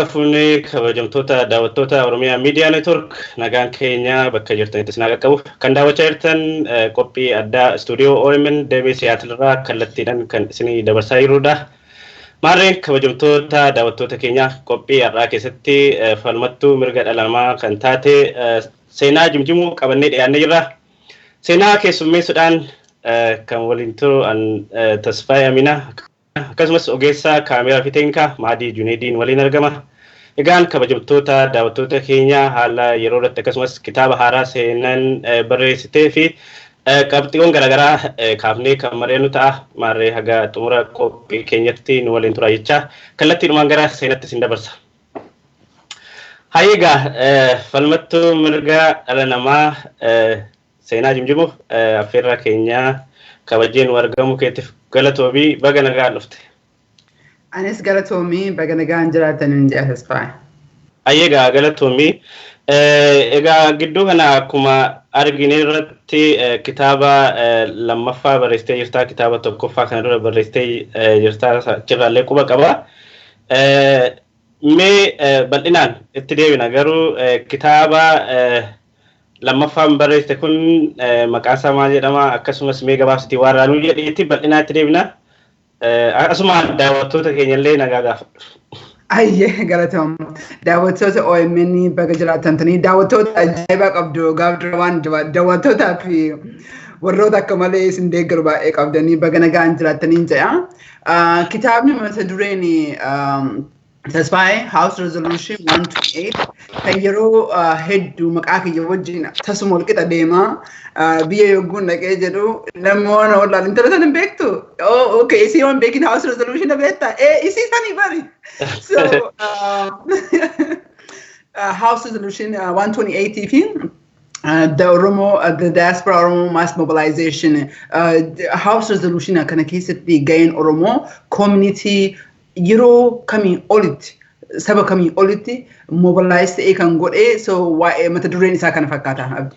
Harka fuunee kabajamtoota daawwattoota Oromiyaa Miidiyaa Neetwork, nagaan keenya bakka jirtanitti isin qaqqabu. Kan daawwachaa jirtan qophii addaa istuudiyoo OMN damee Siyaatil irraa kallattiidhaan kan isinii dabarsaa jirrudha. Maarreen kabajamtoota daawwattoota keenya, qophii har'aa keessatti falmattuu mirga dhala namaa kan taate Seenaa Jimjimoo qabannee dhiyaannee jirra. Seenaa keessummeessuudhaan kan waliin turu Tasfaayee Aminaa, akkasumas ogeessa kaameraa fi teeknikaa Maadii Juneediin waliin argama. Egaan kabajamtoota daawwattoota keenya, haala yeroo irratti akkasumas kitaaba haaraa Seenaan barreessitee fi qabxiiwwan garaagaraa kaafnee kan mari'annu ta'a. Maarree haga xumura qophii keenyatti nu waliin tura jechaa, kallattiidhumaan gara Seenatti isin dabarsa. Hayyeegaa, falmattuu mirga dhala namaa Seenaa Jimjimoo, affeerraa keenyaa kabajee nu argamu keetiif galatoomii, baga nagaan dhufte. Anis galatoomii, baga nagaan jiraatan hin jedha, Tasfaayee. Hayyeegaa, galatoomii. Egaa gidduu kana akkuma argine irratti kitaaba lammaffaa barreessitee jirtaa, kitaaba tokkoffaa kana dura barreessitee jirtaa, achirraallee quba qaba. Mee bal'inaan itti deebina, garuu kitaaba lammaffaan barreessite kun maqaan isaa maal jedhama? Akkasumas mee gabaabsitii waan raanuu jedheetti bal'inaan itti deebina. Asumaan daawwattoota keenyallee nagaa gaafadhu. Ayyee, galatoom. Daawwattoota OMN, baga jiraatantanii. Daawwattoota ajaa'ibaa qabdu. Gaaf dura waan daawwattootaa fi warroota akka malee isin deeggaru baay'ee qabdanii, baga nagaan jiraattanii jedha. Kitaabni mata dureen Tasfaayee House Resolution 128 kan yeroo hedduu maqaa kiyya wajjin tasuma wal qixa deema. Biyya yogguun dhaqee jedhu namoonni wallaan, "Intala sana hin beektu? Oh, okay, isii waan beekin House Resolution beektaa? Eh, isii sanii bari." So House Resolution 128 fi the Oromo, the Diaspora Oromo Mass Mobilization, House Resolution kana keessatti gaheen Oromoo community yeroo kamii olitti, saba kamii olitti mobilize ta'ee kan godhee, so waa'ee mata dureen isaa kana fakkaata, Abdi.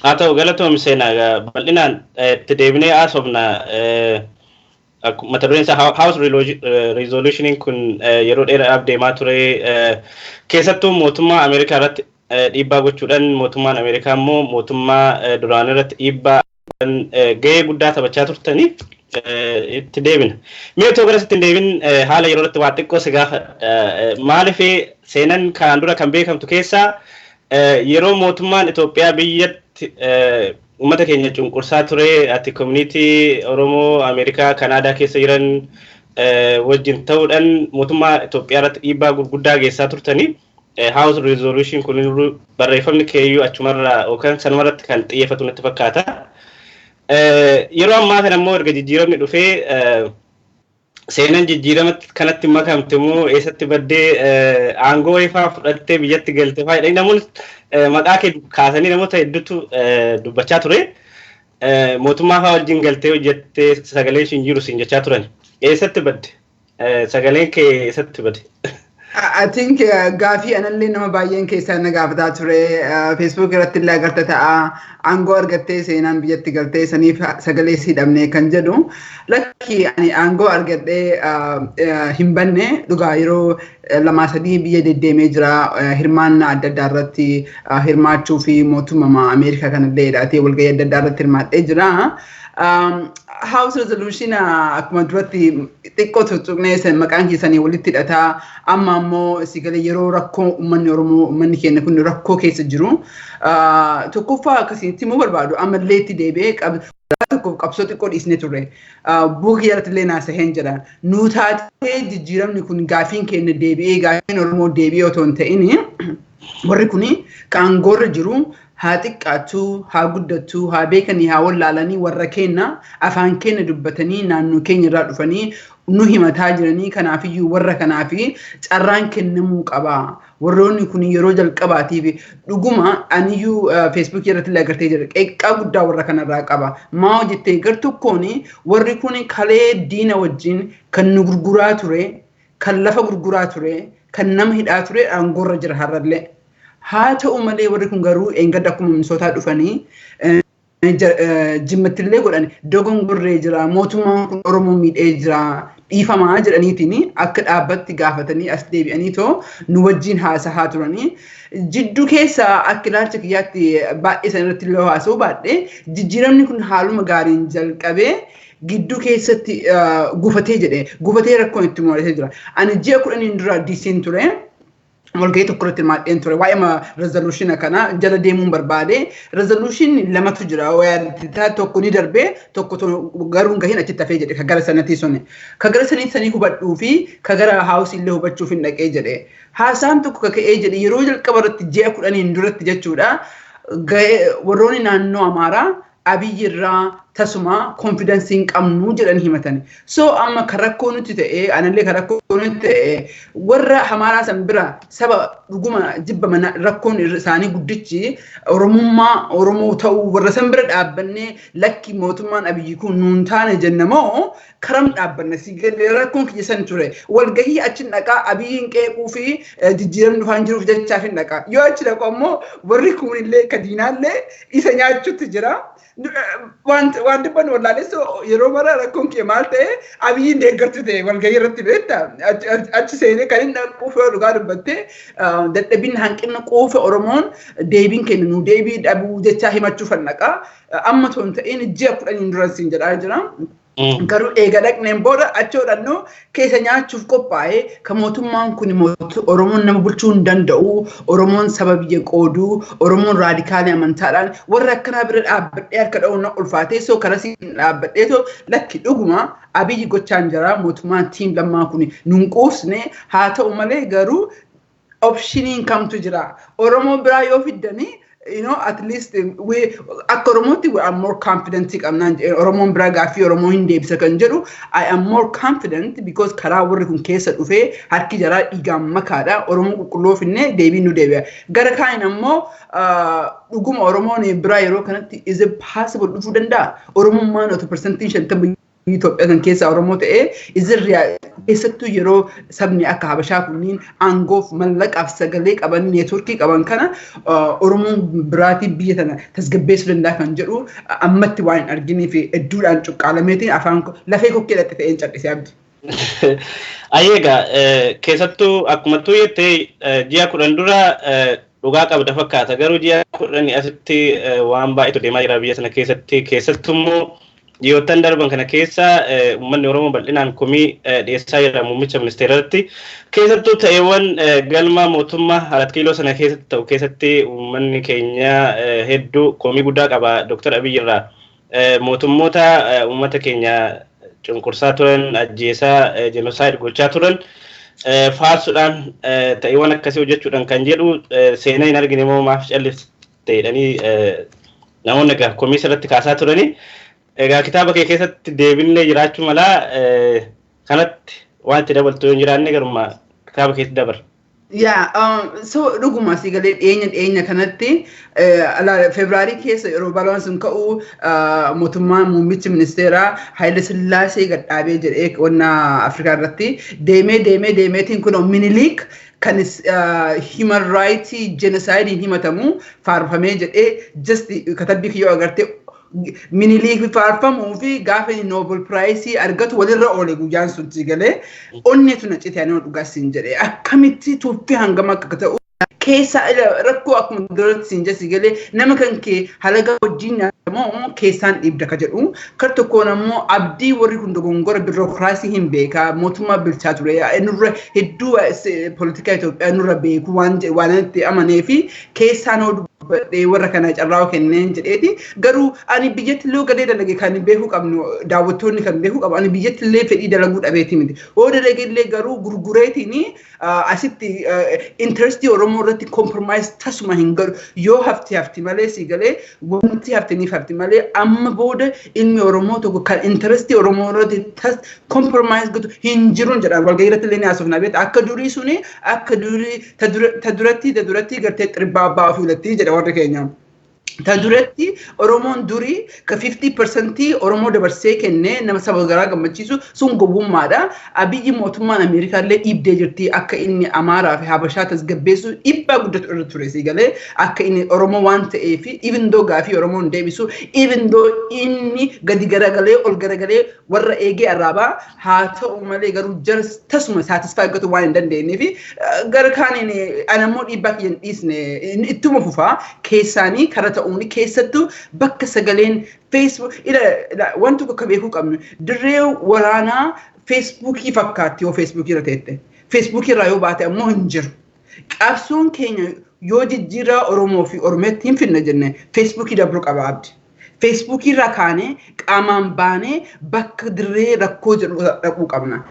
Haa ta'u, galatoom Seenaa, bal'inaan itti deebinee haasofna. Mata dureen isaa House Resolutioniin kun yeroo dheeraadhaaf deemaa ture. Keessattuu mootummaa Ameerikaa irratti dhiibbaa gochuudhaan, mootummaan Ameerikaa immoo mootummaa duraan irratti dhiibbaa gahee guddaa taphachaa turtanii itti deebina. Mee otoo gara sitti hin deebin haala yeroo irratti waa xiqqoo si gaafadha. Maaliif Seenan kanaan dura kan beekamtu keessaa yeroo mootummaan Itoophiyaa biyyatti uummata keenya cunqursaa ture, ati community Oromoo Ameerikaa, Kanaadaa keessa jiran wajjin ta'uudhaan mootummaa Itoophiyaa irratti dhiibbaa gurguddaa geessaa turtanii. House Resolution kun barreeffamni keeyyuu achumarraa yookaan sanumarratti kan xiyyeeffatu natti fakkaata. Yeroo ammaa kana immoo erga jijjiiramni dhufee, Seenan jijjiirama kanatti makamte immoo eessatti baddee, aangoo ifaa fudhattee biyyatti galte fa'aa jedhanii namoonni maqaa kee kaasanii namoota hedduutu dubbachaa ture. Mootummaa fa'aa wajjin galtee hojjettee sagaleen siin jiru siin jechaa turan. Eessatti badde? Sagaleen kee eessatti badde? I think gaafii anallee nama baay'een keessaa na gaafataa ture. Facebook irratti illee agarta ta'a. "Aangoo argattee Seenaan biyyatti galtee, saniif sagalee si hidhamne" kan jedhu. Lakki, ani aangoo argadhee hin banne. Dhugaa, yeroo lamaa sadii biyya deddeemee jira. Hirmaannaa adda addaa irratti hirmaachuu fi mootummaa Ameerikaa kanallee hidhatee walgahii adda addaa irratti hirmaadhee jira. House Resolution akkuma duratti xiqqoo tuttuqnee maqaan keessanii walitti hidhataa, amma ammoo si galee yeroo rakkoo uummanni Oromoo, uummanni keenya kun rakkoo keessa jiru, tokkoffaa akkasitti immoo barbaadu ammallee itti deebi'ee tokko qabsoo xiqqoo dhiisnee turre. Buukii jalatti illee naasaheen jedha. Nu taatee jijjiiramni kun gaafiin keenya deebi'ee, gaafiin Oromoo deebi'ee otoo hin ta'in, warri kun kaangoorra jiru haa xiqqaattuu haa guddattuu, haa beekanii haa wallaalanii, warra keenya afaan keenya dubbatanii naannoo keenya irraa dhufanii nu himataa jiranii, kanaafiyyuu warra kanaafi carraan kennamuu qaba. Warroonni kun yeroo jalqabaatiif dhuguma aniyyuu Feesbuukii irratti illee agartee jira. Qeeqqaa guddaa warra kanarraa qaba. Maa hojjettee gar tokkoon warri kun kalee diina wajjin kan nu gurguraa ture, kan lafa gurguraa ture, kan nama hidhaa ture aangoorra jira har'allee. Haa ta'u malee, warri kun garuu eengadda akkuma Minisootaa dhufanii Jimmattillee godhan, dogongorree jira, mootummaan kun Oromoo miidhee jira. Dhiifamaa jedhaniitiin akka dhaabbatti gaafatanii as deebi'anii too nu wajjin haasahaa turanii. Jidduu keessa akka ilaalcha kiyyaatti baay'ee san irratti illee haasa'uu baadhee, jijjiiramni kun haaluma gaariin jalqabee gidduu keessatti gufatee jedhe, gufatee rakkoon itti mul'atee jira. Ani ji'a 10n dura DC'n ture. Walgahii tokko irratti hirmaadheen ture. Waa'ee resolution kana jala deemuun barbaade. Resolution lamatu jira. Tokko ni darbee, tokko garuu gahiin achitti hafee jedhe, ka gara sanatii sun. Ka gara sanii hubadhuu fi ka gara House illee hubachuuf hin dhaqee jedhe. Haasaan tokko ka ka'ee jedhe yeroo jalqaba irratti ji'a 10n duratti jechuudha. Warroonni naannoo Amaaraa Abiyyi irraa tasuma confidence hin qabnu jedhan himatan. So amma kan rakkoo nuti ta'e, anallee kan rakkoo nuti ta'e, warra Amaaraa san bira saba dhuguma jibba rakkoon isaanii guddichi Oromummaa, Oromoo ta'uu, warra san bira dhaabbannee lakki mootummaan Abiyyi kun nuun taane jenna moo karam dhaabbanna? Si rakkoon kiyya san ture. Walgahii achi dhaqaa Abiyyiin qeequu fi jijjiiramni dhufaan jiruuf jechaaf hin dhaqaa. Yoo achi dhaqu ammoo warri kunillee ka diinaallee isa nyaachuutti jira. Waan dubbannu wallaalessu yeroo mara rakkoon kee maal ta'e, Abiyyiin deeggartu ta'e walgahii irratti beekta. Achi seenee kan inni quufe dhugaa dubbattee dadhabinni hanqina quufe Oromoon deebiin kennu nu deebii dhabuu jechaa himachuuf dhaqaa. Amma toon ta'in ji'a 10n dura siin jedhaa jira. Garuu eega dhaqneen booda achi hodhannu keessa nyaachuuf qophaa'e kan mootummaan kun Oromoon nama bulchuu hin danda'u, Oromoon saba biyya qooduu, Oromoon raadikaalii amantaadhaan warra akkanaa bira dhaabbadhee harka dha'uun na ulfaatee, so karaa siin dhaabbadhee too lakki dhuguma Abiyyi gochaan jira, mootummaan team Lammaa kun nun quufsne. Haa ta'u malee garuu optioniin kamtu jira? Oromoo biraa yoo fiddanii, at least we akka Oromootti we are more confident qabnaan, Oromoon biraa gaaffii Oromoo hin deebisa kan jedhu I am more confident, because karaa warri kun keessa dhufee harki jaraa dhiigaan makaadha. Oromoo qulqulluu finne deebiin nu deebi'a. Gara kaan ammoo dhuguma Oromoon biraa yeroo kanatti is it possible dhufuu danda'a? Oromummaan otoo 50% Itoophiyaa kan keessa Oromoo ta'ee izirriyaa, keessattuu yeroo sabni akka Habashaa kunniin aangoof mallaqaaf sagalee qaban, networkii qaban kana, Oromoon biraatiin biyya tana tasgabbeessuu danda'a kan jedhu ammatti waan hin arginii fi hedduudhaan cuqqaalameetiin afaan lafee kokkee dhaqxe ta'een callisee, Abdi. Ayyeegaa, keessattuu akkuma tuu jettee ji'a 10 dura dhugaa qabda fakkaata, garuu ji'a 10 asitti waan baay'eetu deemaa jira biyya sana keessatti. Keessattuu immoo dhiyoottan darban kana keessa uummanni Oromoo bal'inaan komii dhiyeessaa jira muummicha ministeeraatti. Keessattuu ta'eewwan galma mootummaa Arat Kiiloo sana keessatti ta'u keessatti uummanni keenya hedduu komii guddaa qaba Dr. Abiy irraa. Mootummoota uummata keenya cunqursaa turan, ajjeesaa, genocide gochaa turan faarsuudhaan ta'eewwan akkasii hojjechuudhaan kan jedhu seenaa hin argine immoo maaf callifte jedhanii namoonni egaa komii irratti kaasaa turanii. Egaa kitaaba kee keessatti deebinee jiraachuu malaa, kanatti waan itti dabaltu yoo hin jiraanne garuma kitaaba keetti dabar. Yaa, so dhuguma si galee dhiyeenya dhiyeenya kanatti Febraarii keessa yeroo balaan sun ka'u mootummaan muummichi ministeeraa Haayile Sillaasee gadhaabee jedhee qonna Afrikaa irratti deemee deemee deemeetiin kun Miniliik kan human rights genocide himatamu faarfamee jedhee, just katabbii kiyyoo agartee, Miniliik faarfamuu fi gaafa inni Nobel Prize argatu walirra oole guyyaan sun. Si galee onneetu na cite. Ani dhugaa siin jedhee akkamitti tuffii hangam akka ta'u keessa rakkoo akkuma duratti siin jedhe, si galee, nama kan kee halagaa wajjin nyaatamoo keessaan dhiibda ka jedhu. Kar tokkoon ammoo abdii warri kun dogongora biirokiraasii hin beekaa, mootummaa bilchaa ture, nurra hedduu poolitikaa Itoophiyaa nurra beeku waan waan itti amanee fi keessaan hoo dubbadhee warra kana carraa kenneen jedheeti. Garuu ani biyyatti illee galee dalage kan beekuu qabnu, daawwattoonni kan beekuu qabu, ani biyyatti illee fedhii dalaguu dhabeeti miti. Hoo dalage illee garuu gurgureetiin asitti interestii Oromoo irratti compromise tasuma hin godhu. Yoo hafti hafti malee, si galee, wanti haftiniif hafti malee, amma booda ilmi Oromoo tokko kan interestii Oromoo irratti tas compromise godhu hin jiru jedha. Walgahii irratti illee ni haasofna beekta, akka durii suni, akka durii ta duratti gartee xirbaa abbaa ofii jedha warri keenya. Ta duratti Oromoon durii ka 50% Oromoo dabarsee kennee nama saba garaa gammachiisu sun gowwummaadha. Abiyyi mootummaan Ameerikaa illee dhiibdee jirti akka inni Amaaraa fi Habashaa tasgabbeessu dhiibbaa guddatu irra ture si galee akka inni Oromoo waan ta'eef, even though gaafii Oromoon deebisu, even though inni gadi garagalee ol garagalee warra eegee arraabaa haa ta'u malee, garuu jara tasuma satisfy gatu waan hin dandeenyeef gara kaaniin anammoo dhiibbaa kiyya hin dhiisne, ittuma fufaa keessaanii kara ta'uun, keessattuu bakka sagaleen Facebook ila wanti tokko akka beekuu qabnu, dirree waraanaa Feesbuukii fakkaatti yoo Feesbuukii irra teette. Feesbuukii irraa yoo baate ammoo hin jiru. Qabsoon keenya yoo jijjiirraa Oromoo fi Oromeetti hin finna jenne, Feesbuukii dabruu qaba, Abdi. Feesbuukii irraa kaanee qaamaan baanee bakka dirree rakkoo jedhu dhaquu qabna.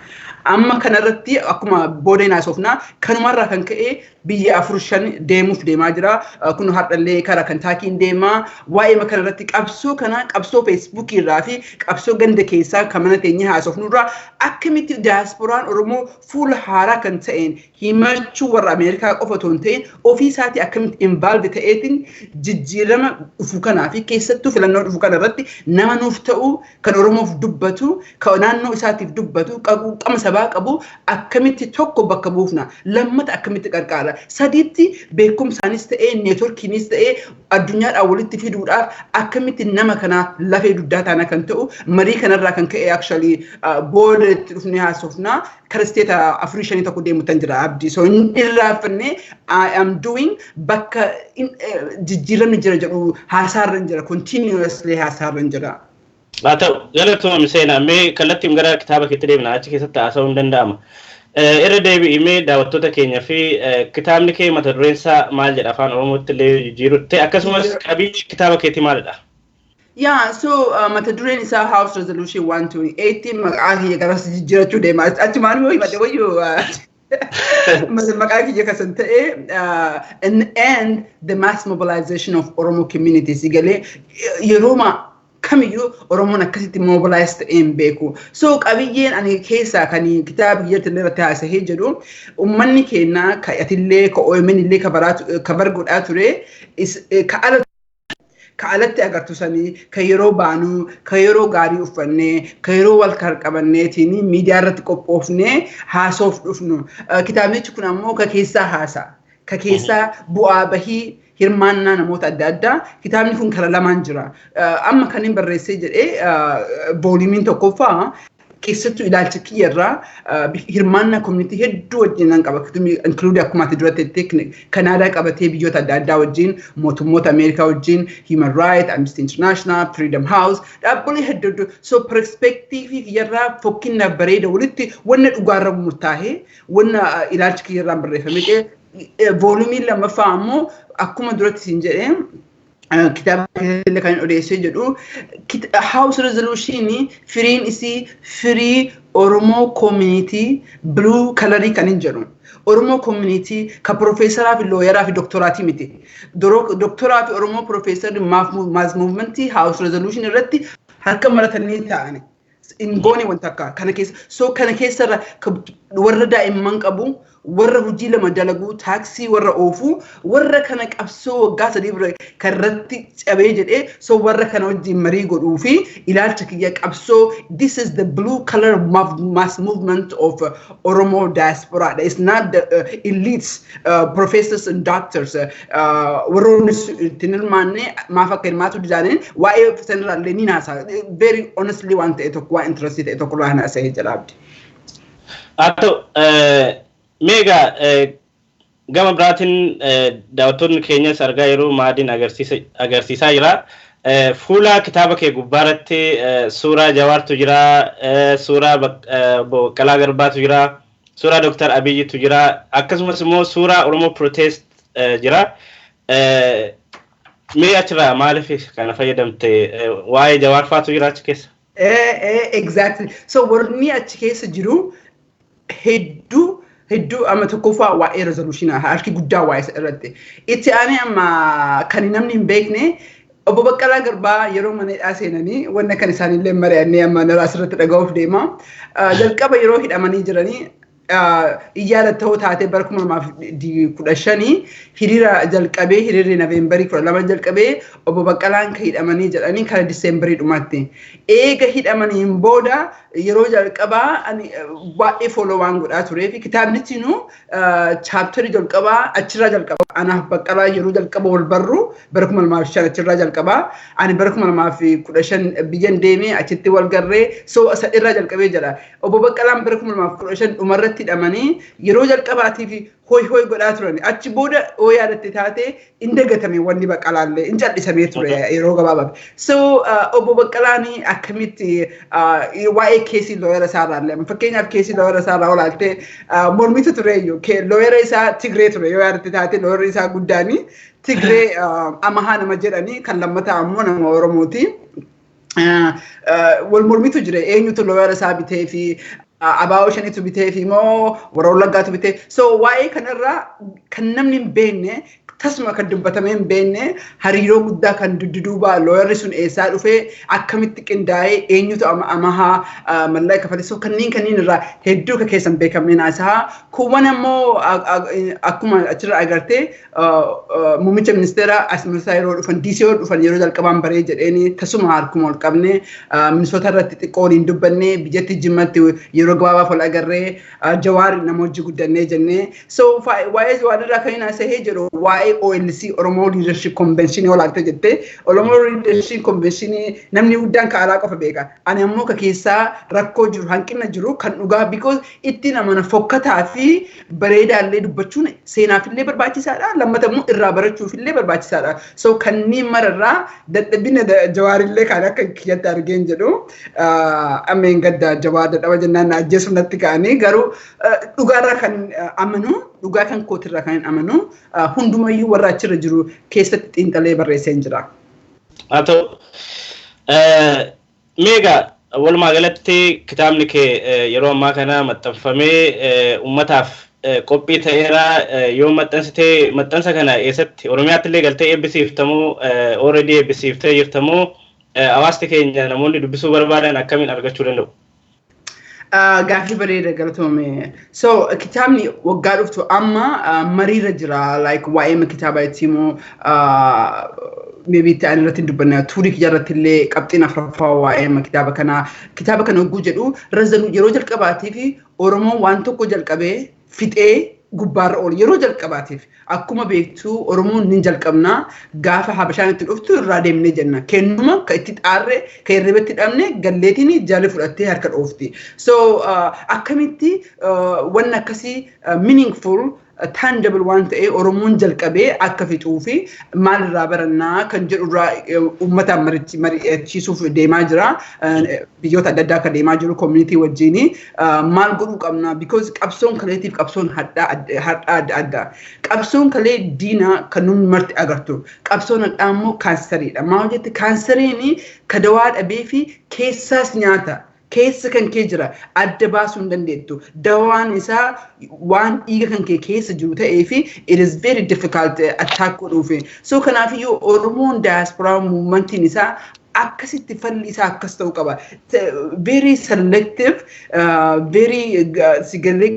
Amma kanarratti akkuma booda hin haasofnaa, kanumarraa kan ka'e biyya afur shan deemuuf deemaa jira. Kun har'allee karaa Kantaakiin deemaa. Waa'ee kanarratti qabsoo kana, qabsoo Feesbuukii irraa fi qabsoo ganda keessaa kan mana teenyee haasofnu irraa, akkamitti diyaasporaan Oromoo fuula haaraa kan ta'een himachuu warra Ameerikaa qofa otoo hin ta'in ofii isaatii akkamitti involve ta'eetiin jijjiirama dhufu kanaa fi keessattuu filannoo dhufu kana irratti nama nuuf ta'u, kan Oromoof dubbatu, kan naannoo isaatiif dubbatu, qama sabaa qabu akkamitti tokko bakka buufna, lammata akkamitti qarqaara, sadiitti beekumsaanis ta'ee neetworkiinis ta'ee addunyaadhaan walitti fiduudhaaf akkamitti nama kana lafee dugdaa taana kan ta'u, marii kanarraa kan ka'e actually booda itti dhufnee haasofnaa, kara isteeta afurii shanii tokko deemutan jira, Abdii. So hin irraanfanne, I am doing bakka jijjiiramni jira jedhu haasaarra hin jira, continuously haasaarra hin jira. Haa ta'u, galatoom seenaa. Mee kallattiin gara kitaaba keetti deemna, achi keessatti haasa'uu hin danda'ama. Irra deebi'imee daawwattoota keenya fi kitaabni kee mata dureen isaa maal jedha, afaan Oromootti illee jijjiirutti, akkasumas qabiyyee kitaaba keetii maalidha? Yeah, so mata dureen isaa House Resolution 128, maqaa kiyya garas jijjiirachuu deema. Achumaan yoo himadhe wayyuu maqaa kiyya kasan ta'e, and the mass mobilization of Oromo communities galee yerooma kamiyyuu Oromoon akkasitti mobilize ta'ee hin beeku. So qabiyyeen ani keessaa kan kitaaba kiyyatti illee irratti haasa'ee jedhu, uummanni keenya ka atillee ka OMN illee ka bar godhaa ture ka ala ka alatti agartu sanii, ka yeroo baanuu, ka yeroo gaarii uffannee, ka yeroo wal qabanneetiin miidiyaa irratti qophoofnee haasoof dhufnu. Kitaabichi kun ammoo ka keessaa haasa'a. Ka keessaa bu'aa bahii hirmaannaa namoota adda addaa. Kitaabni kun kara lamaan jira. Amma kan hin barreessee jedhee volume tokkoffaa keessattuu ilaalcha kiyyarraa hirmaannaa community hedduu wajjin nan qaba. Include akkuma ati duratti jettee Kanaadaa qabatee biyyoota adda addaa wajjin, mootummoota Ameerikaa wajjin, Human Rights, Amnesty International, Freedom House, dhaabbilee hedduu hedduu. So perspective kiyyarraa fokkina bareeda walitti wanna dhugaarra murtaa'ee wanna ilaalcha kiyyarraan barreeffame. Volume lammaffaa ammoo akkuma duratti siin jedhee kitaaba keessatti kan odeessee jedhu, House Resolution firiin isii firii Oromoo community blue collar kan hin jedhu. Oromoo community ka profeesaraa fi lawyeraa fi doktoraatii miti. Doktoraa fi Oromoo profeesarri mass movementii House Resolution irratti harka maratanii taa'ani. Hin goone wanta akka kana keessa. So kana keessarra warra daa'imman qabu, warra hojii lama dalagu, taaksii warra oofu, warra kana qabsoo waggaa 3 bira karratti cabee jedhee, so warra kana wajjin marii godhuu fi ilaalcha kiyya qabsoo, this is the blue collar mass movement of Oromo diaspora. It's not the elites, professors and doctors. Warroonni ittiin hirmaanne maaf akka hirmaatu didaaniin waa'ee sanirraa illee ni naasa. Very honestly, waan ta'e tokko, waan interestii ta'e tokko irraa naasa'ee jira, Abdi. Haa ta'u, meegaa gama biraatiin daawwattoonni keenyas argaa yeroo maadiin agarsiisaa jira. Fuula kitaaba kee gubbaarratti suuraa Jawaartu jira, suuraa Baqqalaa Garbaatu jira, suuraa Dooktar Abiyyitu jira, akkasumas immoo suuraa Oromoo Protest jira. Mee achirraa maaliif kana fayyadamte? Waa'ee Jawaar faatu jira achi keessa? Exactly. So warri achi keessa jiru hedduu hedduu, amma tokkoffaa waa'ee resolution harki guddaa waa'ee isa irratti. Itti aanee amma kan namni hin beekne, obbo Baqqalaa Garbaa yeroo mana hidhaa seenanii wanna kan isaanillee mari'annee amma nara asirratti dhaga'uuf deema. Jalqaba yeroo hidhamanii jiranii Iyyaada ta'uu taatee bara 2015 hiriira jalqabee, hiriirri Noveembarii 12 jalqabee, obbo Baqqalaan kan hidhamanii jedhanii kara Diseembarii dhumaatti. Eega hidhamaniin booda yeroo jalqabaa ani baay'ee follow waan godhaa turee fi kitaabnichi nu chapterii jalqabaa achirraa jalqaba. Anaaf Baqqalaa yeroo jalqaba wal barru bara 2005 achirraa jalqabaa. Ani bara 2015 biyyan deemee achitti wal garree, so irraa jalqabee jedha. Obbo Baqqalaan bara 2015 dhumarratti hidhamanii yeroo jalqabaatiif hooy hooy godhaa turan. Achi booda hoo yaadatte taate hin dagatame, wanni Baqqalaallee hin callisamee ture yeroo gabaabaaf. So obbo Baqqalaan akkamitti waa'ee caseii lawyera isaarraa, fakkeenyaaf caseii lawyera isaarraa olaaltee mormitu tureyyuu, lawyera isaa Tigree ture yoo yaadatte taate, lawyerri isaa guddaanii Tigree Amahaa nama jedhanii, kan lammataa ammoo nama Oromooti. Wal mormitu jira, eenyutu lawyera isaa bitee fi abaa'oo shanitu bitee fi moo warra Wallaggaatu bitee. So waa'ee kanarraa kan namni hin beekne, tasuma kan dubbatamee hin beekne, hariiroo guddaa kan dudduuba lawyerri sun eessaa dhufee, akkamitti qindaa'ee, eenyutu Amahaa mallaqa kafale, so kanneen irraa hedduu ka keessan beekamne naasaa. Kuuwwan ammoo akkuma achirra agartee muummicha ministeera as Minnesota yeroo dhufan, DC yeroo dhufan, yeroo jalqabaan baree jedheeni tasuma harkuma ol qabne, Minnesota irratti xiqqoo waliin dubbanne, biyyatti Jimmatti yeroo gabaabaaf ol agarree, Jawaar nama hojii guddannee jennee. So waa'ee Jawaar irraa kan inni haasa'ee jedhu, waa'ee OLC, Oromoo Leadership Convention olaalte jettee, Oromoo Leadership Convention namni guddaan ka alaa qofa beeka. Ani ammoo ka keessaa rakkoo jiru, hanqina jiru kan dhugaa, because ittiin amana, fokkataa fi bareedaallee dubbachuun seenaafillee barbaachisaadha. Lammata immoo irraa barachuufillee barbaachisaadha. So kanneen mararraa dadhabina Jawaarillee kan akka kiyyatti argeen jedhu, ammeen gadda Jawaar dadhaba jennaan na ajjeesuuf natti ka'anii, garuu dhugaarraa kan amanu, dhugaa kan kootirraa kan amanu, hundumayyuu warra achirra jiru keessatti xiinxalee barreessee jira. Haa ta'u, meegaa walumaa galatti kitaabni kee yeroo ammaa kana maxxanfamee uummataaf qophii ta'eera. Yoo maxxansitee, maxxansa kana eessatti, Oromiyaatti illee galtee eebbisiiftamoo, already eebbisiiftee jirtamoo, hawaasni keenya namoonni dubbisuu barbaadan akkamiin argachuu danda'u? Gaaffii bareeda, galatoome. So kitaabni waggaa dhuftu amma mariirra jira, like waa'ee kitaaba itti immoo maybe itti ani irratti dubbanna tuurii kiyya irratti illee qabxiin afuraffaa waa'ee kitaaba kanaa. Kitaaba kana hogguu jedhu yeroo jalqabaatii fi Oromoon waan tokko jalqabee fixee gubbaarra oolu yeroo jalqabaatiif. Akkuma beektu Oromoon ni jalqabnaa, gaafa Habashaan itti dhuftu irraa deemnee jenna. Kennuma ka itti xaarre, ka hirribatti dhabne, galleetiin jaalli fudhattee harka dhoofti. So akkamitti wanni akkasii meaningful, tangible waan ta'e Oromoon jalqabee akka fixuu fi maalirraa barannaa kan jedhu irraa uummataan mari'achiisuuf deemaa jira. Biyyoota adda addaa akka deemaa jiru community wajjin maal godhuu qabna, because qabsoon kaleetiif qabsoon hadhaa adda adda. Qabsoon kalee diina kan nuti marti agartu. Qabsoon hadhaa immoo kaansariidha. Maal jette, kaansariin ka dawaa dhabee fi keessaas nyaata. Keessa kan kee jira, adda baasuu hin dandeettu. Dawaan isaa waan dhiiga kan kee keessa jiru ta'ee fi it is very difficult attack godhuufi. So kanaafiyyuu Oromoon diaspora movementiin isaa akkasitti falli isaa akkas ta'uu qaba. Very selective, very sigalee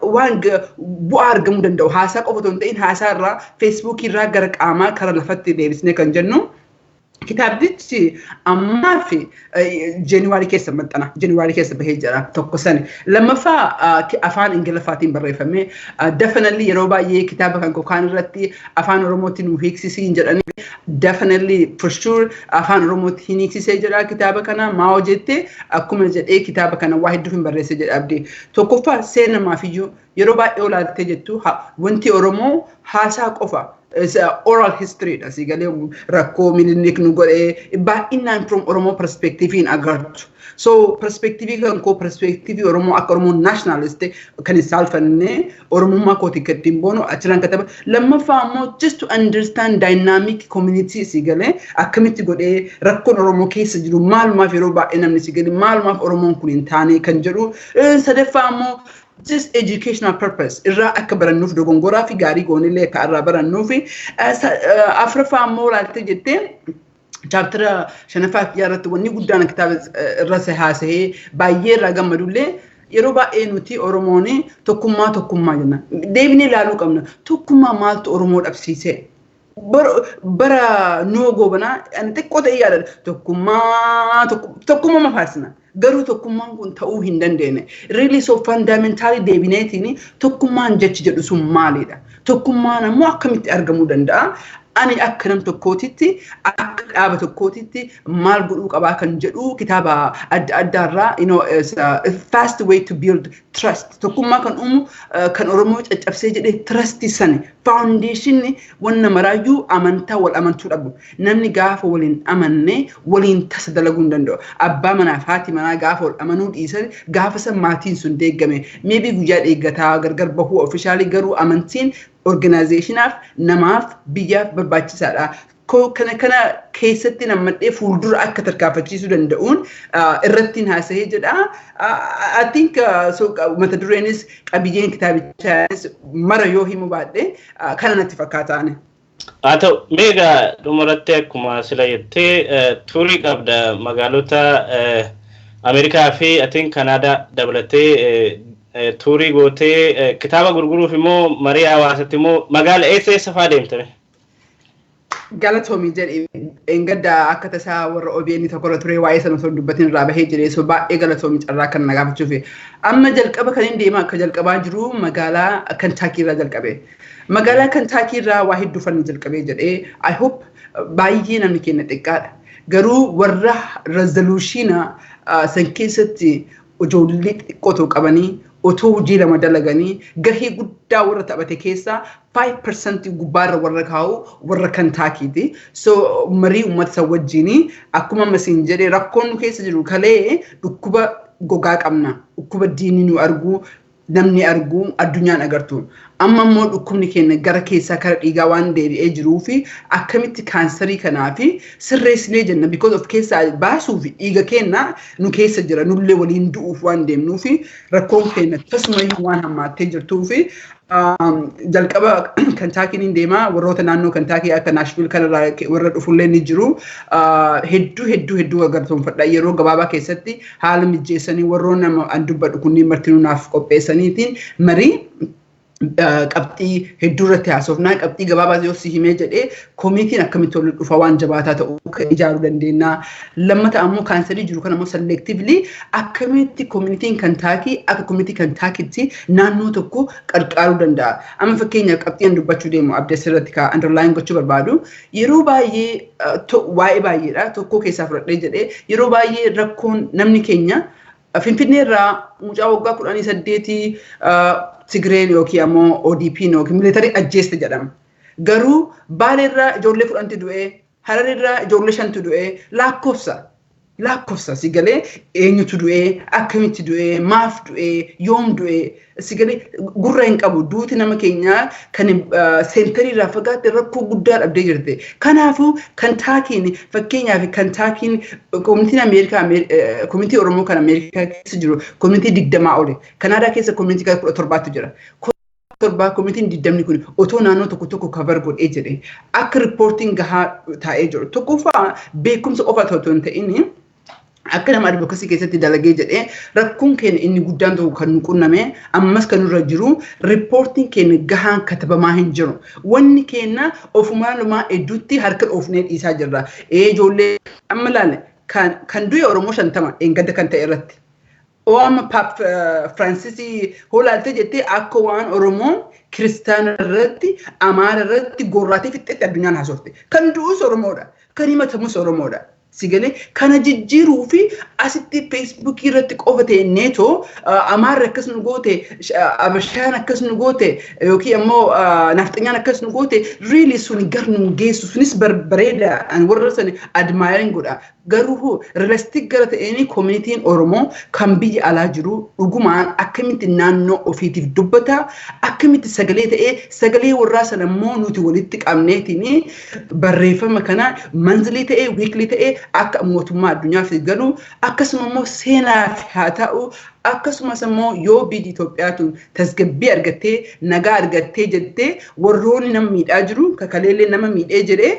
waan bu'aa argamuu danda'u. Haasaa qofa otoo hin ta'in, haasaa irraa, Facebookii irraa gara qaamaa kara lafatti deebisnee kan jennu. Kitaabtichi ammaa fi January keessa maxxana. January keessa bahee jira tokko sani. Lammaffaa, afaan Ingiliffaatiin barreeffame. Definitely yeroo baay'ee kitaaba kan kokaan irratti afaan Oromootiin nu hiiksisiin jedhanii, definitely, for sure afaan Oromootiin hiiksisee jira kitaaba kana. Maa hojjette, akkuma jedhee kitaaba kana waa hedduu hin barreesse jedha abdii. Tokkoffaa, seenamaafiyyuu yeroo baay'ee olaaltee jettu wanti Oromoo haasaa qofa. Oral history dha, si galee, rakkoo Minilik nu godhee baay'inaan from Oromoo perspectiveiin agartu. So perspectiveii kan koo, perspectiveii Oromoo, akka Oromoo nationalist kan hin saalfanne, Oromummaa kootii kan ittiin boonu achirraan kataba. Lammaffaa immoo just to understand dynamic community, si galee, akkamitti godhee rakkoon Oromoo keessa jiru maalumaaf, yeroo baay'ee namni, si galee, maalumaaf Oromoon kun hin taane kan jedhu. Sadaffaa immoo just educational purpose irraa akka barannuuf, dogongoraa fi gaarii goonillee akka irraa barannuuf. Afuraffaa immoo laaltee jettee chaptera shanaffaa kiyyaa irratti wanni guddaan kitaaba irra haasa'ee baay'ee irraa gammadullee Yeroo baay'ee nuti Oromoon tokkummaa tokkummaa jenna. Deebinee ilaaluu qabna. Tokkummaa maaltu Oromoo dhabsiise? Bara nuu goobanaa xiqqoo ta'ee yaadadha. Tokkummaa tokkummaa mafaarsina. Garuu tokkummaan kun ta'uu hin dandeenye. Really, so fundamentally deebineetiin tokkummaan jechi jedhu sun maalidha? Tokkummaan ammoo akkamitti argamuu danda'a? Ani akka nam tokkootitti, akka dhaaba tokkootitti maal godhuu qabaa kan jedhu kitaaba adda addaarraa, fast way to build trust, tokkummaa kan uumu kan Oromoo caccabsee jedhee trust sani foundationni wanna maraayyuu amantaa wal amantuu dhabu. Namni gaafa waliin amanne waliin tasa dalaguu hin danda'u. Abbaa manaaf haati manaa gaafa wal amanuu dhiisan, gaafa san maatiin sun deeggame, maybe guyyaa dheeggataa gargar bahuu officially, garuu amantiin organizationaaf, namaaf, biyyaaf barbaachisaadha. Kana keessatti nammadhee fuuldura akka tarkaanfachiisuu danda'uun irratti haasa'ee jedha. I think mata dureenis qabiyyeen kitaabichaas mara yoo himu baadhe kana natti fakkaata. Haa ta'u, meegaa dhumarratti akkuma sila jettee tourii qabda magaalota Ameerikaa fi atiin Kanaadaa dabalatee tourii gootee kitaaba gurguruuf immoo marii hawaasatti immoo magaala eessa eessa fa'aa deemtame? Galatoomii jedhi. Engadda akka tasaa warra OBN tokkorra ture, waa'ee sana osoo dubbatin irraa bahee jedhee, so baay'ee galatoomii carraa kan na gaafachuuf. Amma jalqaba kan hin deema akka jalqabaa jiru magaalaa Kantaakii irraa jalqabe. Magaalaa Kantaakii irraa waa hedduu fanni jalqabee jedhee, I hope baay'ee namni keenya xiqqaadha. Garuu warra resolutiona san keessatti ijoollee xixiqqoo ta'u qabanii otoo hojii lama dalaganii gahee guddaa warra taphate keessaa 5% gubbaarra warra kaa'u warra Kantaakiiti. So marii uummata isa wajjini akkuma ammas jedhee, rakkoon nu keessa jiru kalee dhukkuba gogaa qabna. Dhukkuba diinni nu argu, namni argu, addunyaan agartu. Amma immoo dhukkubni keenya gara keessaa kara dhiigaa waan deebi'ee jiruu fi akkamitti kaansarii kanaa fi sirreessinee jenna, because of keessaa baasuu fi dhiiga keenya nu keessa jira, nullee waliin du'uuf waan deemnuu fi rakkoon keenya tasumayyuu waan hammaattee jirtuu fi jalqaba Kantaakiin hin deemaa. Warroota naannoo Kantaakii akka Naashvil kanarraa warra dhufullee ni jiru. Hedduu hedduu hedduu galatoomfadha. Yeroo gabaabaa keessatti haala mijeessanii warroonni nama an dubbadhu kunniin martinuu naaf qopheessaniitiin marii qabxii hedduu irratti haasofnaa. Qabxii gabaabaa yoo si himee jedhee, koomitiin akkamitti walitti dhufa, waan jabaataa ta'uu ijaaruu dandeenya. Lammata ammoo kaansarii jiru kana ammoo selectively akkamitti koomitiin Kantaakii akka koomitii Kantaakitti naannoo tokko qarqaaruu danda'a. Amma fakkeenyaaf qabxii an dubbachuu deemu abdeessa irratti ka underline gochuu barbaadu, yeroo baay'ee waa'ee baay'eedha tokko keessaa fudhadhee jedhee, yeroo baay'ee rakkoon namni keenya Finfinnee irraa mucaa waggaa 18 Tigreen yookiin ammoo ODP'n yookiin military ajjeeste jedhama. Garuu Baalee irraa ijoollee 10tu du'ee, Harar irraa ijoollee shantu du'ee, lakkoofsa. Lakkoofsa si galee, eenyutu du'ee, akkamitti du'ee, maaf du'ee, yoom du'ee, si galee gurra hin qabu. Duuti nama keenyaa kan centerii irraa fagaatte rakkoo guddaa dhabdee jirti. Kanaafuu Kantaakiin, fakkeenyaaf Kantaakiin, koomitiin Ameerikaa, koomitii Oromoo kan Ameerikaa keessa jiru koomitii 20 oli. Kanaadaa keessa koomitii 17tu jira. 7 koomitiin 20ni kun otoo naannoo tokko tokko cover godhee jedhe, akka reportiin gahaa taa'ee jiru. Tokkoffaa beekumsa qofa otoo hin ta'in, akka nama advocacy keessatti dalagee jedhee, rakkoon keenya inni guddaan tokko kan nu qunname ammas kan nurra jiru reportiin keenya gahaan katabamaa hin jiru. Wanni keenya ofumaa hedduutti harka dhoofnee dhiisaa jirra. Ee, ijoollee amma ilaale kan du'e Oromoo 50 eeggadda kan ta'e irratti. Oo, amma Paap Firaansis hoolaaltee jettee akka waan Oromoon kiristaana irratti, Amaara irratti gorraatee fixxetti addunyaan haasofte. Kan du'us Oromoodha. Kan himatamus Oromoodha. Si galee, kana jijjiiruu fi asitti Facebookii irratti qofa ta'e neetoo Amaarri akkas nu goote, Abashaan akkas nu goote, yookiin ammoo Nafxanyaan akkas nu goote, really suni gar nu geessu. Sunis bareeda, ani warra sani admiring godha. Garuu realistic gara ta'een koomunitiin Oromoo kan biyya alaa jiru dhugumaan akkamitti naannoo ofiitiif dubbata, akkamitti sagalee ta'ee, sagalee warraa sana immoo nuti walitti qabneetiin barreeffama kana monthly ta'ee, weekly ta'ee akka mootummaa addunyaaf galu, akkasuma immoo seenaaf haa ta'u. Akkasumas immoo yoo biyyi Itoophiyaa tun tasgabbii argattee, nagaa argattee jettee, warroonni nama miidhaa jiru kakaleellee nama miidhee jedhee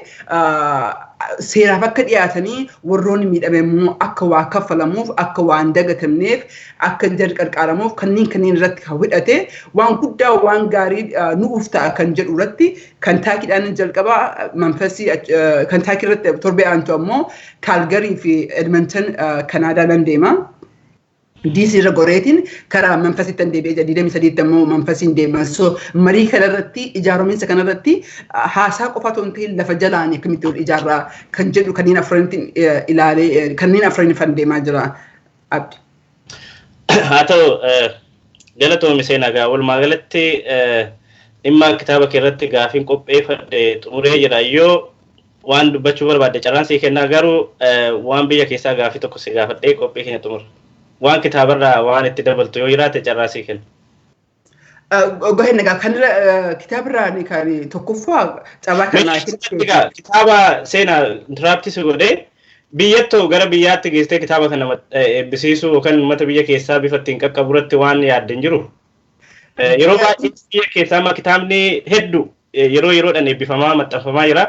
seeraaf akka dhiyaatanii, warroonni miidhame immoo akka waa kaffalamuuf, akka waa hin dagatamneef, akka jarri qarqaaramuuf, kanneen irratti kan hidhate waan guddaa, waan gaarii nu'uuf ta'a kan jedhu irratti Kentaakiidhaan jalqabaa Memfisii Kentaakii irratti, torbee aantu ammoo Kaalgarii fi Edmonton Kanaadaa nan deema. DC irra goreetiin karaa Memfisitti deebi'ee jira. 23tti ammoo Memfisiin deema. So marii kanarratti, ijaarominsa kanarratti haasaa qofa otoo hin ta'in lafa jalaan akkamitti ol ijaarraa kan jedhu kanneen afranitti ilaalee kanneen afraniin fan deemaa jira. Abdi. Haa ta'u, galatoomi seenaa. Walumaa galatti dhimma kitaaba kee irratti gaafiin qopheeffadhe xumuree jira. Yoo waan dubbachuu barbaadde carraan sii kennaa, garuu waan biyya keessaa gaafii tokko si gaafadhee qophii keenya xumura. Waan kitaabarraa waan itti dabaltu yoo jiraate carraa sii kenna. Goheen egaa kan kitaabarraa kan tokkoffaa carraa kanaa. Kitaaba seenaa interrupt si godhee, biyyattuu gara biyyaatti geessitee kitaaba kana eebbisiisuu yookaan uummata biyya keessaa bifa ittiin qaqqabu irratti waan yaadde hin jiru. Yeroo baay'ee biyya keessaa amma kitaabni hedduu yeroo yeroodhaan eebbifamaa maxxanfamaa jira.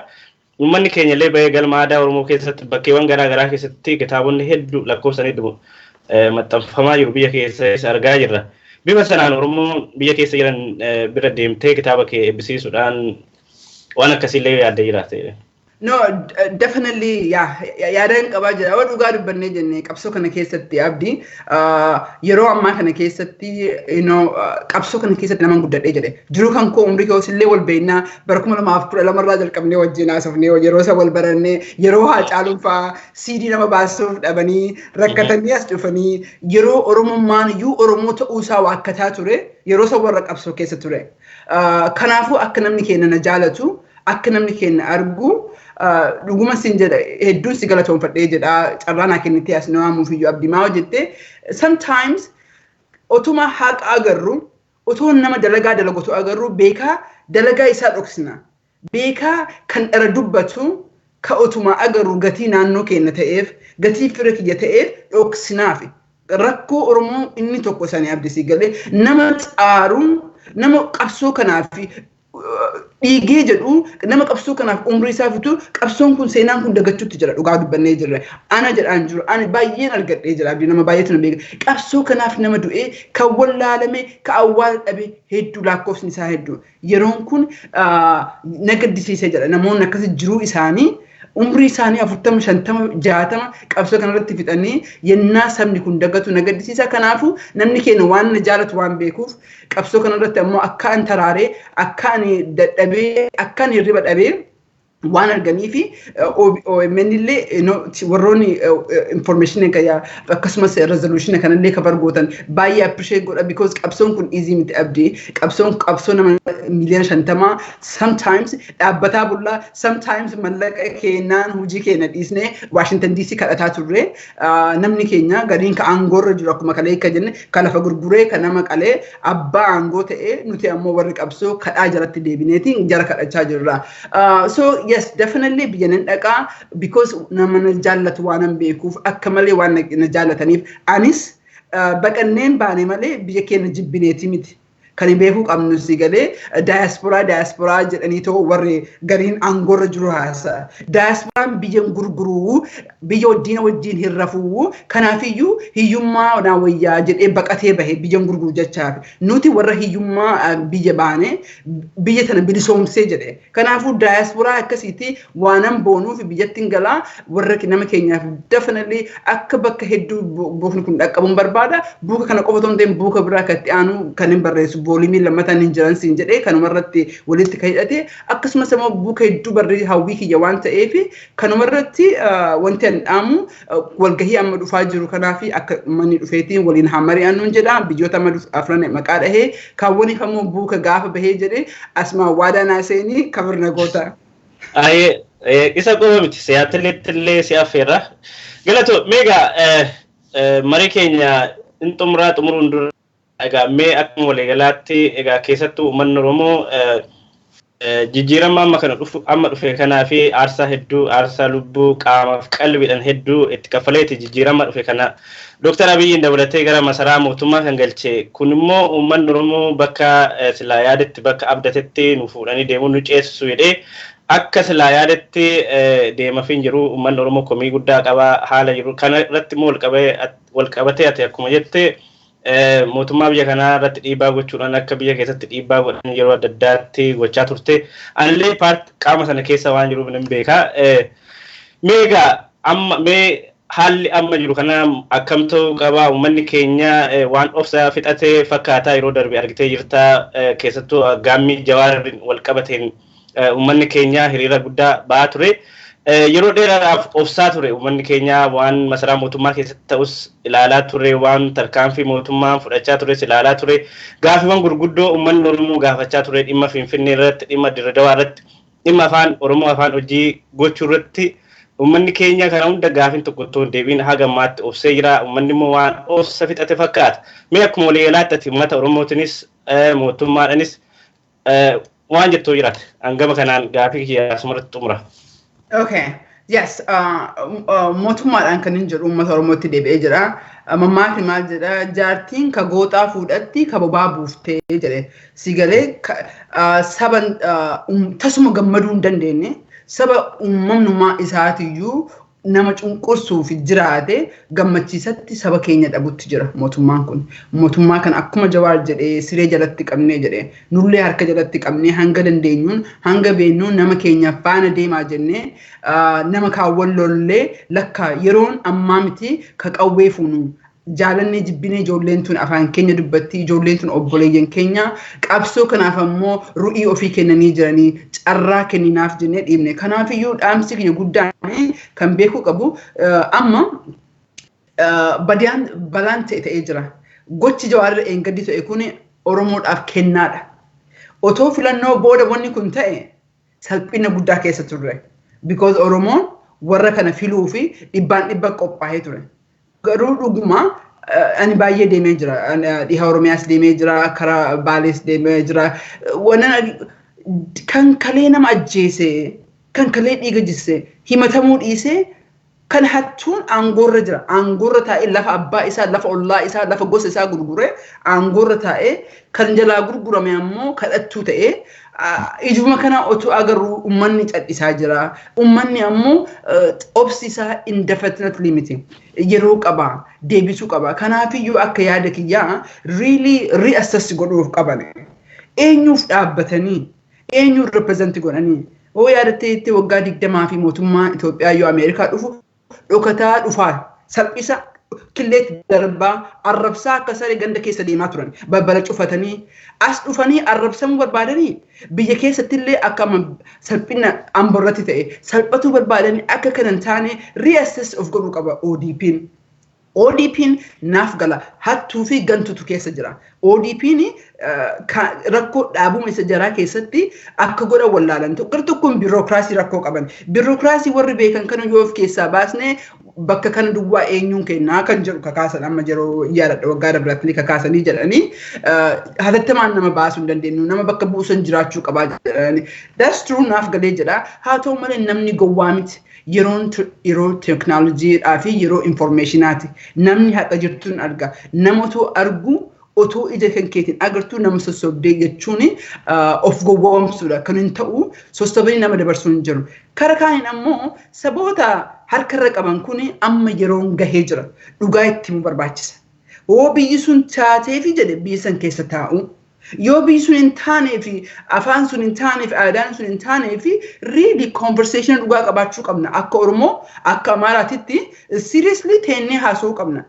Uummanni keenya illee bahee galma aadaa Oromoo keessatti, bakkeewwan garaa garaa keessatti kitaabonni hedduu lakkoofsan hedduu maxxanfamaa jiru, biyya keessa argaa jirra. Bifa sanaan Oromoon biyya keessa jiran bira deemtee kitaaba kee eebbisiisuudhaan waan akkasiillee yaaddee jiraate. No, definitely, yeah, yaadaan qabaa jira. Waan dhugaa dubbannee jenne, qabsoo kana keessatti, Abdii, yeroo ammaa kana keessatti, qabsoo kana keessatti nama guddadhee jedhe. Jiruu kan koo umrii koos illee wal beeknaa, bara 2012rraa jalqabnee wajjin haasofnee, yeroo isa wal barannee, yeroo Haacaaluun fa'aa CD nama baasuuf dhabanii rakkatanii as dhufanii, yeroo Oromummaan iyyuu Oromoo ta'uusaa waakkataa ture, yeroo isa warra qabsoo keessa ture. Kanaafuu akka namni keenya na jaalatu, akka namni keenya argu, dhuguma siin jedha, hedduun si galatoonfadhee jedha carraa naa kennitee as na waamuuf iyyuu. Abdii, maa hojjette, sometimes otuma haqa agarru, otoo nama dalagaa dalagatu agarru, beekaa dalagaa isaa dhoksina. Beekaa kan dhara dubbatu ka otuma agarru, gatii naannoo keenya ta'eef, gatii fira kiyya ta'eef dhoksinaafi. Rakkoo Oromoo inni tokko sanii, Abdisii galee, nama xaaruun, nama qabsoo kanaaf dhiigee jedhu, nama qabsoo kanaaf umrii isaa fitu, qabsoon kun, seenaan kun dagachuutti jira. Dhugaa dubbannee jirra. Ana jedhaan jiru, ani baay'een argadhee jira, Abdii, nama baay'eetu na beeka. Qabsoo kanaaf nama du'ee, kan wallaalame, kan awwaala dhabe hedduu, lakkoofsni isaa hedduu. Yeroon kun na gaddisiisee jira. Namoonni akkasii jiruu isaanii, umrii isaanii 40, 50, 60 qabsoo kanarratti fixanii yennaa sabni kun dagatu na gaddisiisa. Kanaafuu namni keenya waan na jaalatu waan beekuuf, qabsoo kanarratti ammoo akka an taraaree, akka ani dadhabee, akka ani hirriba dhabee waan arganii fi OMN illee warroonni information akkasumas resolution kanallee cover gootan baay'ee appreciate godha, because qabsoon kun easy miti, Abdii. Qabsoon qabsoo nama 50 miiliyoona sometimes dhaabbataa bullaa, sometimes mallaqa keenyaan hojii keenya dhiisnee Washington DC kadhataa turre. Namni keenya gariin ka aangoorra jiru, akkuma kalee akka jenne, ka lafa gurguree, ka nama qalee abbaa aangoo ta'ee, nuti ammoo warri qabsoo kadhaa jalatti deebineetiin jara kadhachaa jirra. So yes, definitely biyya nan dhaqaa, because nama na jaallatu waan an beekuuf, akka malee waan na jaallataniif. Anis baqanneen baane malee biyya keenya jibbineeti miti. Kan beekuu qabnu, si galee, daayasporaa daayasporaa jedhanii ta'u warri gariin aangoorra jiru haasa'a. Daayasporaan biyya gurguruu, biyya diina wajjin hin rafuu, kanaafiyyuu hiyyummaa naa wayyaa jedhee baqatee bahe biyya gurguru jechaaf. Nuti warra hiyyummaa biyya baane biyya tana bilisoomsee jedhe. Kanaafuu daayasporaa akkasiitti waanan boonuuf biyyatti hin galaa. Warra nama keenyaaf definitely akka bakka hedduu buukni kun dhaqqabuun barbaada. Buuka kana qofa otoo hin ta'in buuka biraa kan itti aanu kan hin barreessu volume lammataan hin jiran siin jedhee, kanumarratti walitti kan hidhate, akkasumas immoo buuka hedduu barree hawwii kiyya waan ta'eef, kanumarratti wanti an dhaamu walgahii amma dhufaa jiru kanaaf akka manni dhufeetiin waliin haa mari'annuun jedha. Biyyoota amma afran maqaa dhahee kaawwaniif ammoo buuka gaafa bahee jedhee asuma waadaa naa seenii kabirna goota. Isa qofa miti, Siyaatilitti illee si affeerra. Galatoo meegaa marii keenya in xumuraa. Xumuruun dura egaa mee akkuma waliigalaatti, egaa keessattuu uummanni Oromoo Jijjiirama amma kana dhufu amma dhufe kanaa fi aarsaa hedduu, aarsaa lubbuu, qaamaaf qalbiidhaan hedduu itti kaffaleeti jijjiirama dhufe kana Dooktar Abiyyiin dabalatee gara masaraa mootummaa kan galche. Kun immoo uummanni Oromoo bakka silaa yaadetti, bakka abdatetti nu fuudhanii deemuu, nu ceesisu jedhee akka silaa yaadetti deemaaf hin jiru. Uummanni Oromoo komii guddaa qaba haala jiru kana irratti immoo wal qabatee, ati akkuma jette, mootummaa biyya kanaa irratti dhiibbaa gochuudhaan akka biyya keessatti dhiibbaa godhan yeroo adda addaatti gochaa turte. Anillee qaama sana keessa waan jiruuf nan beeka. Mee egaa amma mee haalli amma jiru kana akkam ta'uu qaba? Uummanni keenya waan obsa fixatee fakkaataa yeroo darbe argitee jirta. Keessattuu gaammii Jawaar wal qabateen uummanni keenya hiriira guddaa ba'aa ture. Yeroo dheeraadhaaf obsaa ture uummanni keenya. Waan masaraa mootummaa keessatti ta'us ilaalaa ture, waan tarkaanfii mootummaan fudhachaa tures ilaalaa ture. Gaafiiwwan gurguddoo uummanni Oromoo gaafachaa ture, dhimma Finfinnee irratti, dhimma Dirredawaa irratti, dhimma afaan Oromoo afaan hojii gochuu irratti, uummanni keenya kana hunda gaafiin tokko otoo hin deebiin haga ammaatti obsee jira. Uummanni immoo waan obsa fixate fakkaata. Mee akkuma waliigalaatti ati uummata Oromootinis mootummaadhaanis waan jettuu jiraate, hangama kanaan gaafii kiyya asumarratti xumura. Okay. Yes, mootummaadhaan kan hin jedhu uummata Oromootti deebi'ee jira. Mammaakni maal jedha? Jaartiin ka gooxaa fuudhatti ka bobaa buuftee jedhe. Si galee, saba tasuma gammaduu hin dandeenye, saba uumamnumaa isaatiyyuu nama cunqursuuf jiraate gammachiisatti saba keenya dhabutti jira mootummaan kun. Mootummaa kana akkuma Jawaar jedhee siree jalatti qabnee jedhee, nullee harka jalatti qabnee, hanga dandeenyuun hanga beennuun nama keenya faana deemaa jennee nama kaawwan lollee lakka yeroon ammaa miti ka qawwee fuunu. Jaalannee jibbinee ijoolleen tun afaan keenya dubbatti, ijoolleen tun obboleeyyan keenya, qabsoo kanaaf ammoo ru'ii ofii kennanii jiranii, carraa kenninaaf jennee dhiibne. Kanaafiyyuu dhaamsi kiyya guddaan kan beekuu qabu, amma badiyaan balaan ta'e ta'ee jira. Gochi Jawaarra eengaddi ta'e kun Oromoodhaaf kennaadha. Otoo filannoo booda wanni kun ta'e salphina guddaa keessa turre. Because Oromoon warra kana filuu fi dhibbaan dhibba qophaa'ee ture. Garuu dhuguma ani baay'ee deemee jira. Dhiha Oromiyaas deemee jira, karaa Baalees deemee jira. Kan kalee nama ajjeese, kan kalee dhiiga jisse, himatamuu dhiisee kan hattuun aangoorra jira. Aangoorra taa'ee lafa abbaa isaa, lafa ollaa isaa, lafa gosa isaa gurguree aangoorra taa'ee, kan jalaa gurgurame ammoo kadhattuu ta'ee, ijuma kana otoo agarru uummanni cal'isaa jira. Uummanni ammoo obsi isaa indefinitely miti. Yeroo qaba, deebisuu qaba. Kanaafiyyuu akka yaada kiyyaa really reassess godhuuf qaban. Eenyuuf dhaabbatanii, eenyuuf represent godhanii? Hoo yaadattee itti waggaa 20 fi mootummaa Itoophiyaa yoo Ameerikaa dhufu dhokataa dhufaa, salphisa killeetti darbaa, arrabsaa akka saree ganda keessa deemaa turan. Balbala cufatanii as dhufanii arrabsamuu barbaadanii, biyya keessatti illee akka salphina Amborratti ta'e salphatuu barbaadanii, akka kana hin taane reassess of godhuu qaba ODP'n. ODP'n naaf gala, hattuu fi gantutu keessa jira. ODP'n rakkoo dhaabuma isa jaraa keessatti akka godhan wallaalan. Gara tokkoon biirokiraasii rakkoo qaban. Biirokiraasii warri beekan kana yoo of keessaa baasne bakka kana duwwaa eenyuun kennaa kan jedhu kakaasan. Amma yeroo yaadadha waggaa dabalaatti kakaasanii jedhanii, hatattamaan nama baasuu hin dandeenyu, nama bakka buusan jiraachuu qabaa jedhanii. That's true, naaf galee jedha. Haa ta'u malee namni gowwaa miti. Yeroon yeroo teeknooloojiidhaa fi yeroo informationaati. Namni haqa jirtuun arga. Nama otoo argu, otoo ija kan keetiin agartuu nama sossobdee jechuun of gowwoomsuudha. Kan hin ta'u sossobanii nama dabarsuu hin jiru. Kara kaaniin ammoo saboota harkarra qaban kun amma yeroon gahee jira. Dhugaa itti himuu barbaachisa. Hoo biyyi sun taateefi jedhe biyya san keessa taa'u. Yoo biyyi sun hin taanee fi afaan sun hin taanee fi aadaan sun hin taanee fi really conversation dhugaa qabaachuu qabna. Akka Oromoo, akka Amaaraatitti seriously teennee haasa'uu qabna.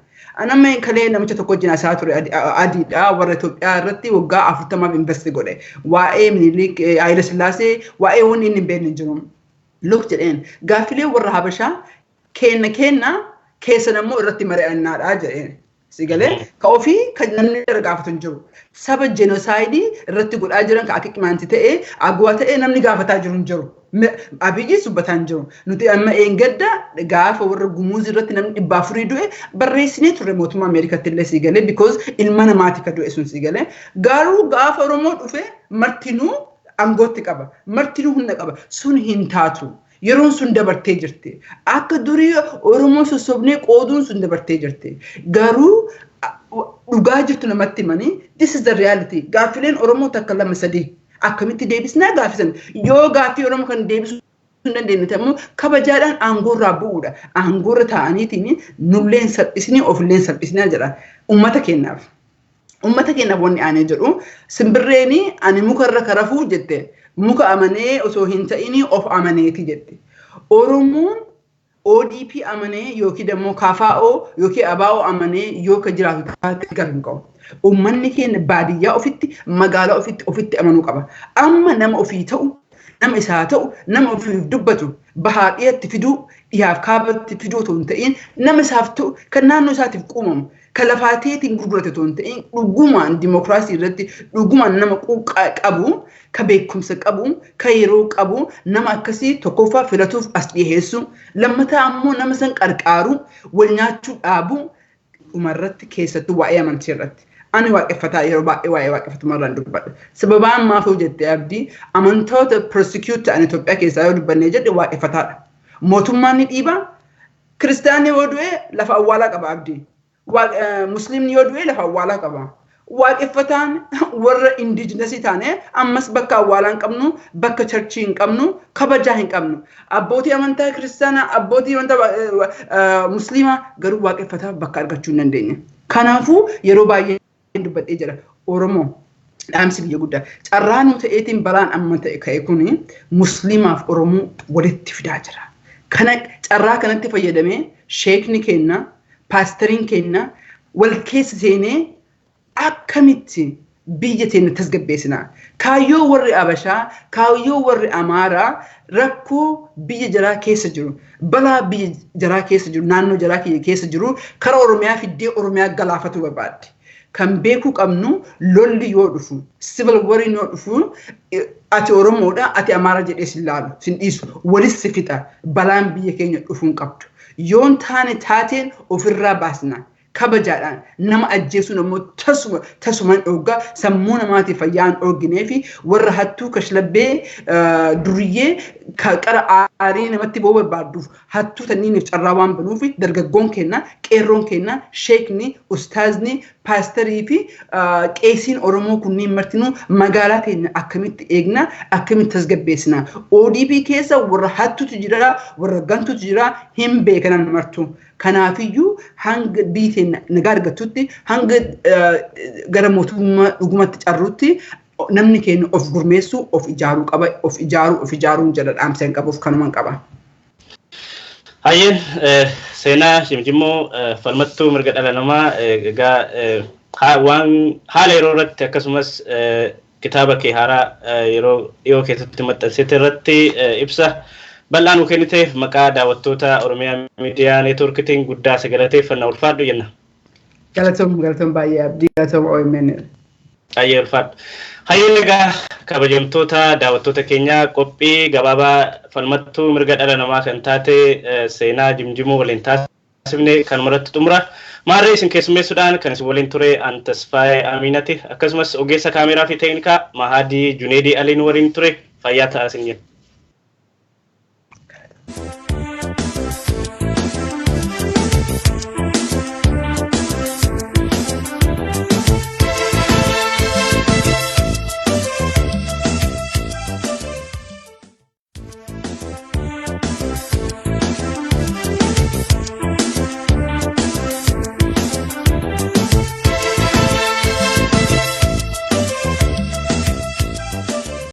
Nama kalee namicha tokko wajjin haasa'aa ture, adiidha, warra Itoophiyaa irratti waggaa 40f invest godhe. Waa'ee Minilik, Haayila Sillaasee, waa'ee wanni inni hin beekne hin jiru. Look jedheen, gaaffilee warra Habashaa kenna kenna keessan ammoo irratti mari'annaadha jedheen. Si galee, ka ofii kan namni irra gaafatu hin jiru. Saba genocide irratti godhaa jiran ka akka Qimaanti ta'ee, Aguwaa ta'ee, namni gaafataa jiru hin jiru. Abiyyi dubbataa hin jiru. Nuti amma eengadda gaafa warra Gumuuz irratti namni 400 du'e barreessinee turre mootummaa Ameerikaatti illee, si galee, because ilma namaati ka du'e sun, si galee. Garuu gaafa Oromoo dhufe martinuu aangootti qaba. Martinuu humna qaba. Sun hin taatu. Yeroon sun dabartee jirti. Akka durii Oromoo sossobnee qooduun sun dabartee jirti. Garuu dhugaa jirtu namatti himanii, this is the reality. Gaaffileen Oromoo takka, lama, sadii akkamitti deebisnaa gaaffisan? Yoo gaaffii Oromoo kan deebisuu hin dandeenye immoo kabajaadhaan aangoorraa bu'uudha. Aangoorra taa'aniitiin nulleen salphisnee ofilleen salphisnee jedha uummata keenyaaf. Uummata keenyaaf wanni aanee jedhu, simbirreeni ani mukarra karafuu jette, muka amanee osoo hin ta'in of amaneeti jette. Oromoon ODP amanee yookiin immoo KFO yookiin ABO amanee yoo ka jiraatu taate gar hin qabu. Uummanni keenya baadiyyaa ofitti, magaalaa ofitti ofitti amanuu qaba. Amma nama ofii ta'u, nama isaa ta'u, nama ofiif dubbatu bahaa dhiyatti fiduu, dhiyaaf kaabatti fiduu otoo hin ta'in, nama isaaf ta'u, kan naannoo isaatiif quumamu, kan lafaateetiin gurgurate otoo hin ta'in, dhugumaan dimokiraasii irratti dhugumaan nama quuqqaa qabu, ka beekumsa qabu, ka yeroo qabu, nama akkasii tokkoffaa filatuuf as dhiyeessu, lammataa ammoo nama san qarqaaru, wal nyaachuu dhaabu. Dhumarratti, keessattuu waa'ee amantii irratti. Ani waaqeffataa, yeroo baay'ee waa'ee waaqeffatummaa dubbadha. Sababaan maaf yoo jette abdii, amantoota persecute ta'an Itoophiyaa keessaa yoo dubbannee jedhe waaqeffataadha. Mootummaan ni dhiiba. Kiristaanni yoo du'e lafa awwaalaa qaba abdii. Musliimni yoo du'e lafa awwaalaa qaba. Waaqeffataan warra indigenous taane ammas bakka awwaalaa hin qabnu, bakka church hin qabnu, kabajaa hin qabnu. Abbootii amantaa kiristaanaa, abbootii amantaa musliimaa garuu waaqeffataa bakka argachuu hin dandeenye. Kanaafuu yeroo baay'ee dubbadhee jira. Oromoo dhaamsi biyya guddaa. Carraa nu ta'eetiin balaan amma ta'e ka'e kuni musliimaaf Oromoo walitti fidaa jira. Kana carraa kanatti fayyadamee sheekni kenna, paastariin kenna wal keessa seenee akkamitti biyya teenya tasgabbeessina? Kaayyoo warri Abashaa, kaayyoo warri Amaaraa, rakkoo biyya jaraa keessa jiru, balaa biyya jaraa keessa jiru, naannoo jaraa keessa jiru karaa Oromiyaa fiddee Oromiyaa galaafatu barbaadde. Kan beekuu qabnu, lolli yoo dhufu, civil war yoo dhufu, ati Oromoodha, ati Amaara jedhee sin laalu, sin dhiisu, walis si fixa. Balaan biyya keenya dhufuu hin qabdu. Yoon taane taateen ofirraa baasna. Kabajaadhaan nama ajjeesuun ammoo tasuma tasumaan dhooggaa, sammuu namaatiif fayyaa hin dhoogginee fi warra hattuu, kashlabbee, duriyyee qara aarii namatti ba'uu barbaadduuf hattuu tanniiniif carraa waan banuuf, dargaggoon kenna, qeerroon kenna, sheekni, ustaazni, paasterii fi qeesiin Oromoo kunniin martinuu magaalaa keenya akkamitti eegna, akkamitti tasgabbeessina? ODP keessa warra hattutu jira, warra gantutu jira, hin beekanan martu. Kanaafiyyuu hanga biyyi keenya nagaa argattutti, hanga gara mootummaa dhugumatti carruutti, namni keenya of gurmeessuu, of ijaaruu qaba. Of ijaaruu, of ijaaruun jedha, dhaamsa hin qabuuf kanuman qaba. Hayyeen, Seenaa Jimjimmoo, falmattuu mirga dhala namaa, egaa waan haala yeroo irratti akkasumas kitaaba kee haaraa yeroo dhiyoo keessatti maxxansite irratti ibsa bal'aa nu kenniteef maqaa daawwattoota Oromiyaa Miidiyaa Neetwoorkitiin guddaa si galateeffanna, ulfaadhu jenna. Galatoom, galatoom baay'ee abdii, galatoom OMN. Baay'ee ulfaadhu. Hayyeen, egaa kabajamtoota daawwattoota keenyaa, qophii gabaabaa falmattuu mirga dhala namaa kan taate Seenaa Jimjimoo waliin taasifne kanumarratti xumura. Maarree isin keessummeessuudhaan kan isin waliin ture an Tasfaayee Amiinati, akkasumas ogeessa kaameraa fi teeknikaa Mahadii Juneedii Aliin waliin ture. Fayyaa ta'aa isin jenna.